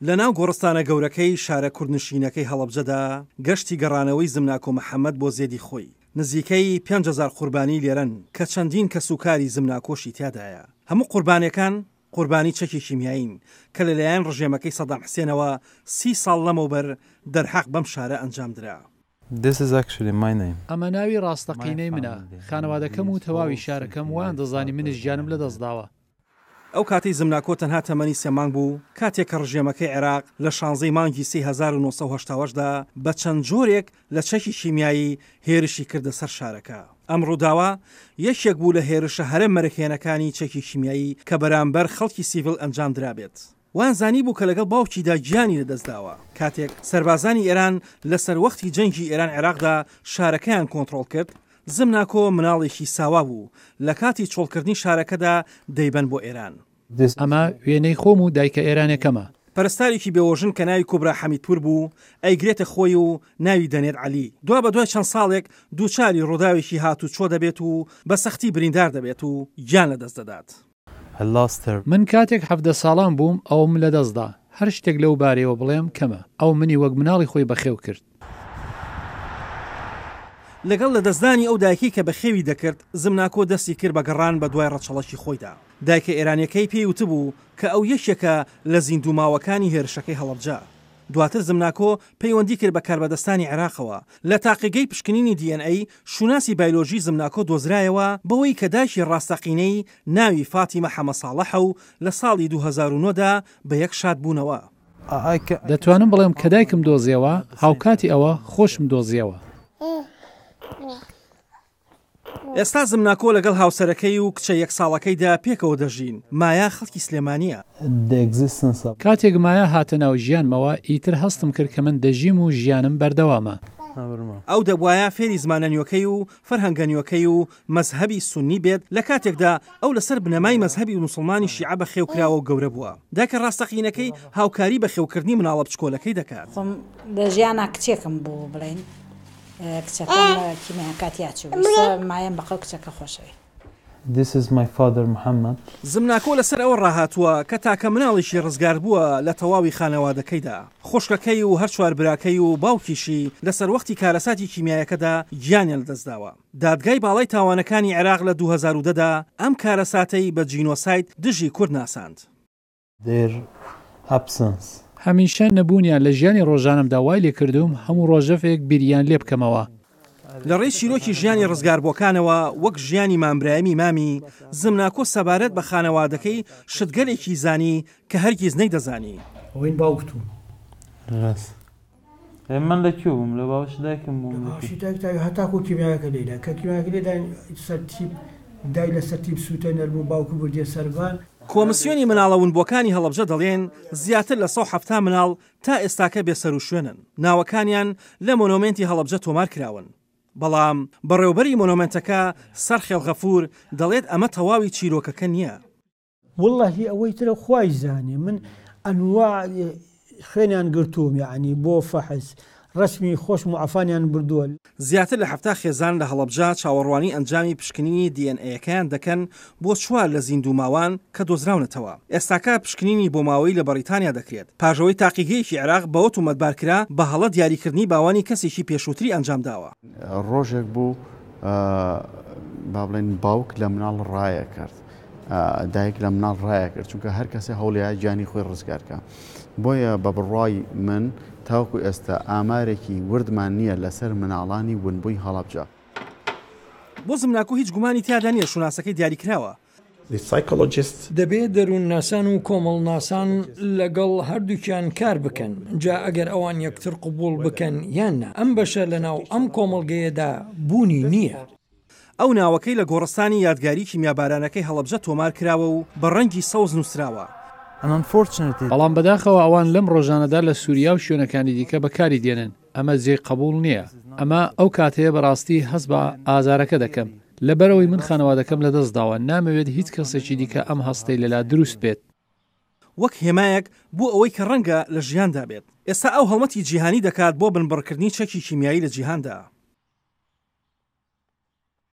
لەناو گۆڕستانە گەورەکەی شارە کوردنشینەکەی هەڵەبجەدا گەشتی گەڕانەوەی زمناکۆ محەمەد بۆ زێدی خۆی، نزیکەی 5000 قوربانی لێرەن کە چەندین کەسوکاری زمناکۆشی تیادایە. هەموو قوربانیەکان قوربانی چەکی کیمیایین کە لەلایەن ڕژێمەکەی سەدام حسێنەوە سی ساڵ لەمەوبەر دەرحەق بەم شارە ئەنجامدرا. This is actually my name. ئەمە ناوی ڕاستەقینەی منە، خانەوادەکەم و تەواوی شارەکەم وایان دەزانی منیش گیانم لەدەستداوە. ئەو کاتەی زمناکۆ تەنها تەمەنی سێ مانگ بوو، کاتێک کە ڕژێمەکەی عێراق لە شانزەی مانگی سێی 1988 دا بە چەند جۆرێک لە چەکی کیمیایی هێرشی کردە سەر شارەکە. ئەم ڕووداوە یەکێک بوو لە هێرشە هەرە مەرگهێنەکانی چەکی کیمیایی کە بەرامبەر خەڵکی سیڤیل ئەنجام درابێت. وایان زانیبوو کە لەگەڵ باوکیدا گیانی لەدەستداوە. کاتێک سەربازانی ئێران لە سەروەختی جەنگی ئێران-عێراقدا شارەکەیان کۆنتڕۆڵ کرد، زمناکۆ مناڵێکی ساوا بوو، لە کاتی چۆڵکردنی شارەکەدا دەیبەن بۆ ئێران. ئەمە وێنەی خۆم و دایکە ئێرانێکەمە. پەرستارێکی بێوەژن کە ناوی کوبرا حەمیدپوور بوو، ئەیگرێتە خۆی و ناوی دەنێت عەلی. دوابەدوای چەند ساڵێک دووچاری ڕووداوێکی هاتووچۆ دەبێت و بە سەختی بریندار دەبێت و گیان لەدەست دەدات. I lost her. من کاتێک 17 ساڵان بووم ئەوم لەدەستدا، هەر شتێک لەو بارەیەوە بڵێم کەمە، ئەو منی وەک مناڵی خۆی بەخێو کرد. لەگەڵ لەدەستدانی ئەو دایکەی کە بەخێوی دەکرد، زمناکۆ دەستی کرد بە گەڕان بەدوای ڕەچەڵەکی خۆیدا. دایکە ئێرانییەکەی پێی وتبوو کە ئەو یەکێکە لە زیندووماوەکانی هێرشەکەی هەڵەبجە. دواتر زمناکۆ پەیوەندی کرد بە کاربەدەستانی عێراقەوە. لە تاقیگەی پشکنینی DNA شوناسی بایلۆژی زمناکۆ دۆزرایەوە بەوەی کە دایکی ڕاستەقینەی ناوی فاتیمە حەمەساڵحە و لە ساڵی 2009 دا بە یەک شاد بوونەوە. دەتوانم بڵێم کە دایکم دۆزیەوە، هاوکاتی ئەوە خۆشم دۆزیەوە. ئێستا زمناکۆ لەگەڵ هاوسەرەکەی و کچە یەک ساڵەکەیدا پێکەوە دەژین. مایا خەڵکی سلێمانییە. کاتێک مایا هاتە ناو ژیانمەوە، ئیتر هەستم کرد کە من دەژیم و ژیانم بەردەوامە. ئەو دەبوایە فێری زمانە نوێکەی و فەرهەنگە نوێکەی و مەزهەبی سوننی بێت، لە کاتێکدا ئەو لەسەر بنەمای مەزهەبی موسڵمانی شیعە بەخێوکراوە و گەورە بووە. دایکە ڕاستەقینەکەی هاوکاری بەخێوکردنی مناڵە بچکۆلەکەی دەکات. خۆم لە ژیانا کچێکم بوو بڵێین کچەکەم کیمیاکە تیا چوو ئیستا مایەم بەقەو کچەکە خۆشەوێ. This is my father Mohammad. زمناکۆ لەسەر ئەوە ڕاهاتووە کە تاکە مناڵێکی ڕزگاربووە لە تەواوی خانەوادەکەیدا، خوشکەکەی و هەر چوار براکەی و باوکیشی لە سەروەختی کارەساتی کیمیایەکەدا گیانیان لەدەستداوە. دادگای باڵای تاوانەکانی عێراق لە 2010 دا ئەم کارەساتەی بە جینۆساید دژی کورد ناساند. Their absence. هەمیشە نەبوونیان لە ژیانی ڕۆژانەمدا وای لێکردووم هەموو ڕۆژەێک بیریان لێ بکەمەوە. لە ڕێی چیرۆکی ژیانی ڕزگاربووەکانەوە وەک ژیانی مام برایمی مامی، زمناکۆ سەبارەت بە خانەوادەکەی شتگەلێکی زانی کە هەرگیز نەیدەزانی. ئەوەین باوکت و. ڕاست. ئێ من لە کوێ بووم؟ لە باوەشی دایکم بووم لە باوەشی دایک تا هەتاکو کیمیاوەکە لێدا کە کیمیاوەکە لێدا سەر تیپ دای لەسەر تیپ سووتێنەر بوو باوکو بردیە سەربان. کۆمسیۆنی مناڵە ونبووەکانی هەڵەبجە دەڵێن، زیاتر لە 170 مناڵ تا ئێستاکە بێسەروشوێنن، ناوەکانیان لە مۆنۆمێنتی هەڵەبجە تۆمارکراون. بەڵام بەڕێوبەری مۆنۆمێنتەکە، سەرخێڵ غەفور، دەڵێت ئەمە تەواوی چیرۆکەکە نییە. وەڵاهی ئەوەی ترە خوای زانێ من ئەنواع خوێنیان گرتووم یەعنی بۆ فەحس ڕەسمی خۆش موعەفانیان بردووە. زیاتر لە 70 خێزان لە هەڵەبجە چاوەڕوانی ئەنجامی پشکنینی دی ئێن ئەیەکەیان دەکەن بۆ چوار لە زیندووماوان کە دۆزراونەتەوە. ئێستاکە پشکنینی بۆماوەیی لە بەڕیتانیا دەکرێت پاش ئەوەی تاقیگەیەکی عێراق بەوە تومەتبارکرا بە هەڵە دیاریکردنی باوانی کەسێکی پێشووتری ئەنجامداوە. ڕۆژێک بوو با بڵێن باوک لە مناڵ ڕایەکرد دایک لە مناڵ ڕایەکرد چونکە هەر کەسێ هەوڵیا گیانی خۆی ڕزگارکە بۆیە بە بڕوای من تاوەکو ئێستا ئامارێکی وردمان نییە لەسەر مناڵانی ونبووی هەڵەبجە. بۆ زمناکۆ هیچ گومانی تیادا نییە شوناسەکەی دیاریکراوە. دەبێ دەروونناسان و کۆمەڵناسان لەگەڵ هەردووکیان کار بکەن، جا ئەگەر ئەوان یەکتر قبووڵ بکەن یان نا. ئەم بەشە لەناو ئەم کۆمەڵگەیەدا بوونی نییە. ئەو ناوەکەی لە گۆڕستانی یادگاری کیمیابارانەکەی هەڵەبجە تۆمار کراوە و بە ڕەنگی سەوز نووسراوە. بەڵام بەداخەوە ئەوان لەم ڕۆژانەدا لە سوریا و شوێنەکانی دیکە بەکاری دێنن، ئەمە جێی قبوڵ نییە. ئەمە ئەو کاتەیە بەڕاستی هەست بە ئازارەکە دەکەم. لەبەرئەوەی من خانەوادەکەم لەدەستداوە، نامەوێت هیچ کەسێکی دیکە ئەم هەستەی لەلا دروست بێت. وەک هێمایەک بۆ ئەوەی کە ڕەنگە لە ژیاندا بێت. ئێستا ئەو هەڵمەتی جیهانی دەکات بۆ بنبڕکردنی چەکی کیمیایی لە جیهاندا.